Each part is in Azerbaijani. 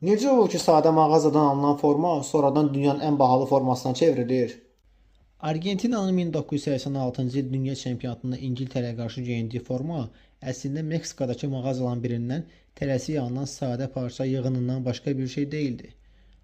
Necə olur ki, sadə mağazadan alınan forma sonradan dünyanın ən bahalı formasına çevrilir? Argentinanın 1986-cı il dünya çempionatında İngiltərəyə qarşı geyindiyi forma əslində Meksikadakı mağazaların birindən tələsik alınan sadə parça yığınından başqa bir şey deyildi.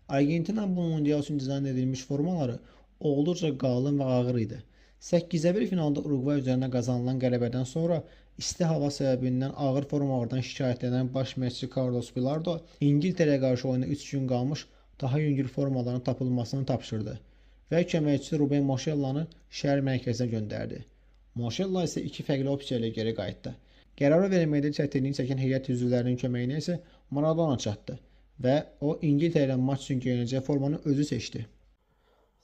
Argentinanın bu mundial üçün dizayn edilmiş formaları olduqca qalın və ağır idi. 8-1 finalda Uruqvay üzərinə qazanılan qələbədən sonra isti hava səbəbindən ağır formalardan şikayətlənən baş məşqçi Carlos Bilardo İngiltərəyə qarşı oyuna 3 gün qalmış daha yüngül formaların tapılmasını tapşırdı və köməkçisi Ruben Moşellanı şəhər mərkəzinə göndərdi. Moşella isə iki fərqli opsiya ilə geri qayıtdı. Qərarı verməkdə çətinlik çəkən heyət üzvlərinin köməyinə isə Maradona çatdı və o İngiltərə ilə maç üçün geyinəcəyi formanı özü seçdi.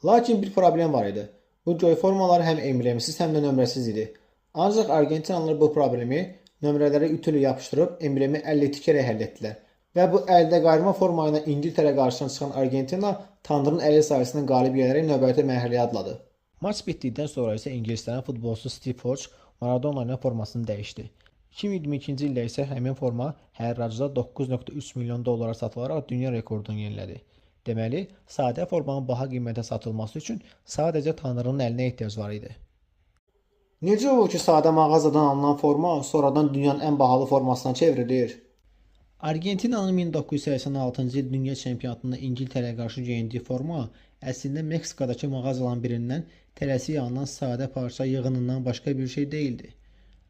Lakin bir problem var idi. Bu göy formalar həm emblemsiz, həm də nömrəsiz idi. Ancaq Argentinalılar bu problemi nömrələri ütü ilə yapışdırıb emblemi əllə tikərək həll etdilər. Və bu əldə qayırma forma ilə İngiltərə qarşısına çıxan Argentina Tanrının əli sayəsində qalib gələrək növbəti mərhələyə adladı. Maç bitdikdən sonra isə İngilistanın futbolçusu Steve Hodge Maradona ilə formasını dəyişdi. 2022-ci ildə isə həmin forma hərracda 9.3 milyon dollara satılaraq dünya rekordunu yenilədi. Deməli, sadə formanın baha qiymətə satılması üçün sadəcə Tanrının əlinə ehtiyac var idi. Necə olur ki, sadə mağazadan alınan forma sonradan dünyanın ən bahalı formasına çevrilir? Argentinanın 1986-cı il dünya çempionatında İngiltərəyə qarşı geyindiyi forma əslində Meksikadakı mağazaların birindən tələsik alınan sadə parça yığınından başqa bir şey deyildi.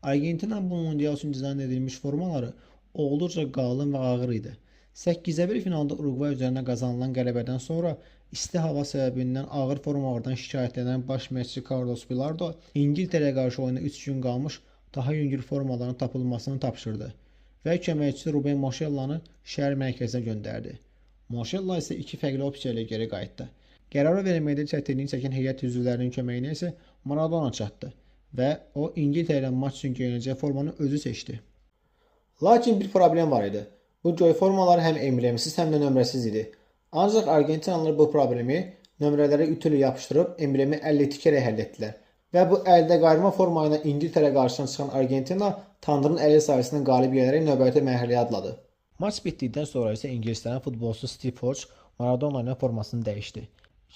Argentinanın bu mundial üçün dizayn edilmiş formaları olduqca qalın və ağır idi. 8-1 finalda Uruqvay üzərinə qazanılan qələbədən sonra isti hava səbəbindən ağır formalardan şikayətlənən baş məşqçi Carlos Bilardo İngiltərəyə qarşı oyuna 3 gün qalmış daha yüngül formaların tapılmasını tapşırdı və köməkçisi Ruben Moşellanı şəhər mərkəzinə göndərdi. Moşella isə iki fərqli opsiya ilə geri qayıtdı. Qərarı verməkdə çətinlik çəkən heyət üzvlərinin köməyinə isə Maradona çatdı və o İngiltərə ilə maç üçün geyinəcəyi formanı özü seçdi. Lakin bir problem var idi. Bu göy formalar həm emblemsiz, həm də nömrəsiz idi. Ancaq Argentinalılar bu problemi nömrələri ütü ilə yapışdırıb emblemi əllə tikərək həll etdilər. Və bu əldə qayırma forma ilə İngiltərə qarşısına çıxan Argentina Tanrının əli sayəsində qalib gələrək növbəti mərhələyə adladı. Maç bitdikdən sonra isə İngilistanın futbolçusu Steve Hodge Maradona ilə formasını dəyişdi.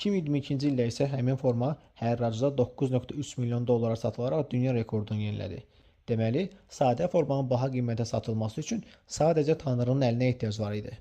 2022-ci ildə isə həmin forma hərracda 9.3 milyon dollara satılaraq dünya rekordunu yenilədi. Deməli, sadə formanın baha qiymətə satılması üçün sadəcə Tanrının əlinə ehtiyac var idi.